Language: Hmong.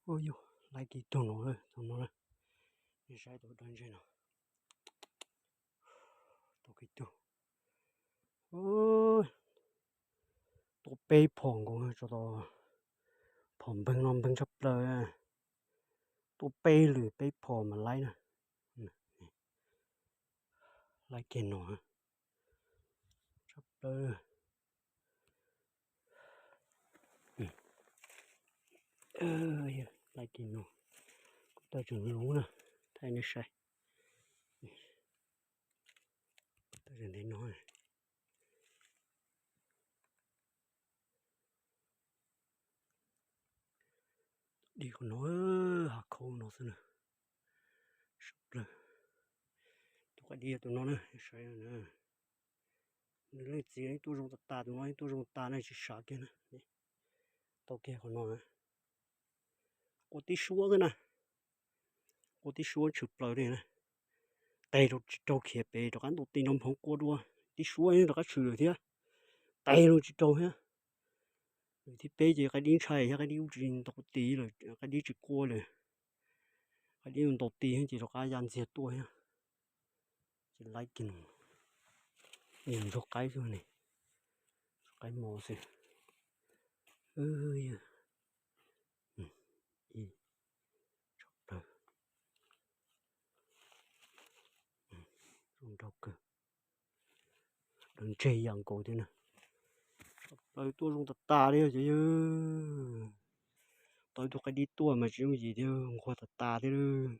Ua yog laib kiag tug no, tug no, nej saib tus dawb ntseg no, tau kiag tug. Tuaj peb phom nkaus tso, phom npeeg no npeeg tshaj plaws. Tuaj peb lwm peb phom mas laib na. Laib kiag no tshaj plaws. Laib kiag no, kuv tau tseem lub na, thaij nej saib. Tau tseem ntev no. Dib qhov no, hav khaub no xwb na. Sab plaws. Tus qaib dib yog tus no na, saib na. Nws leej txiv tuaj zoo tas tas, tus no tuaj zoo tas na, tsis sav kiag na. Tau kiag qhov no na. Qua tib suab xwb na. Qua tib suab tshwm plaws li na. Tes rau tsis raug khiav pem rov qab ntaus ti no phoov qua dua. Tib suab rov qab tshwm lawm thiab. Tes rau tsis raug thiab. Lwm thib peb ces qaib dib ntshai thiab, qaib dib ub tsis ntaus ti lawm, qaib dib tsis qua lawm. Qaib dib ntaus ti ces rov qab ya ntxiag tuaj thiab. Ces laib kiag no, ntsuag qaib xwb ne, qaib mos xwb. Tshaj plaws, zoo nraug kawg. Dawb ntseg yam nkaus thiab na. Tshaj plaws, tuaj zoo tas tas li ces yog tau ib tug qaib dib tuaj mas tsis yooj yim thiab, nquag tas tas thiab lawm.